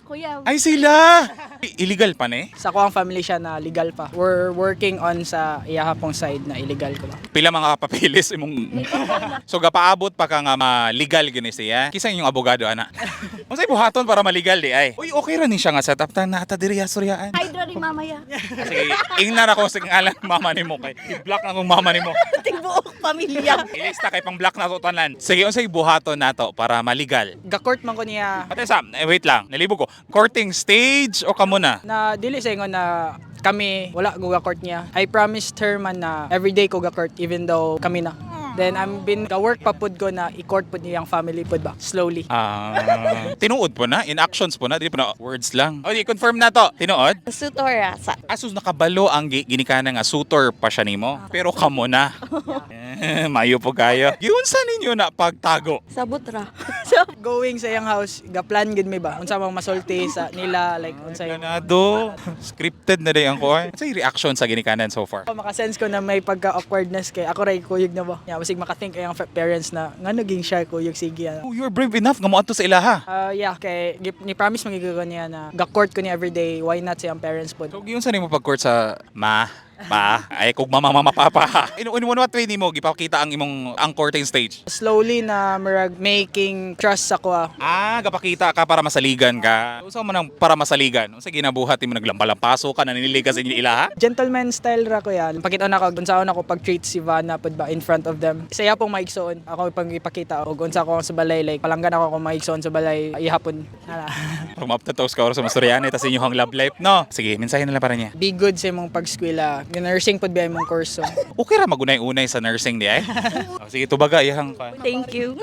Kuya. Ay sila! Illegal pa ni? Sa akoang family siya na legal pa. We're working on sa iyaha pong side na illegal ko ba. Pila mga papilis imong. So gapaabot pa ka nga malegal gini siya. Kinsa inyong abogado ana? Unsay buhaton para malegal di ay? Uy, okay ra ni siya nga setup ta nata diri suryaan. Hydra ni mamaya. Sige, ingnar ako sa ngalan mama nimo kay i-block na akong mama nimo. Tibuok pamilya. Ilista kay pang block na to tanan. Sige, unsay buhaton nato para malegal? Ga-court man ko niya. Ate Sam, eh, wait lang. Nalibog ko. Courting stage o kamo na? Na dili sa ingon na kami wala ko ga-court niya. I promised her man na everyday ko ga-court even though kami na. Then I'm been ga work pa pud ko na i-court pud niyang family pud ba slowly. Ah, tinuod po na, in actions po na, di po na words lang. O, di confirm na to. Tinuod? Sutor rasa. Asus nakabalo ang ginikanan nga suitor pa siya nimo. Pero kamo na. Eh, mayo po kayo. Giunsa ninyo na pagtago? Sabot ra. Going sa iyang house, ga-plan gid mi ba? Unsa mang masulti sa nila, like unsa yung Planado. Scripted na day ang kuhay. Unsay reaction sa ginikanan so far? Ako, makasense ko na may pagka-awkwardness kay ako ray kuyog na ba. Yeah, basig makathink ang parents na nga naging siya kuyog sige. Ano. Oh, you're brave enough nga moadto sa ilaha. Yeah, kay ni promise man gyud ko niya na ga-court ko niya everyday, why not sa iyang parents pod. So giunsa nimo pag-court sa ma, pa, ay kug mama, mama, papa? In what way nimo gipakita ang imong ang courting stage? Slowly na murag making trust sa ko. Ah. Ah, gapakita ka para masaligan ka. Unsa man ang para masaligan? Unsa ginabuhat nimo, naglampalampaso ka, naniligas sa inyo ilaha? Gentleman style ra ko yan. Pakita na ko unsaon ako pag-treat si Vanna pod ba in front of them. Saya pong maigsoon. Ako pang ipakita og unsa ko sa balay, like palanggan ako kung maigsoon sa balay ihapon. Hala. Pag maapta ka oras sa mastoryane tas inyong love life, no? Sige, mensahe na lang para niya. Be good sa imong pag-eskwela. Nursing pod ba imong course so. Okay ra magunay-unay sa nursing di ay. Oh, sige, tubaga iyang pa. Thank you.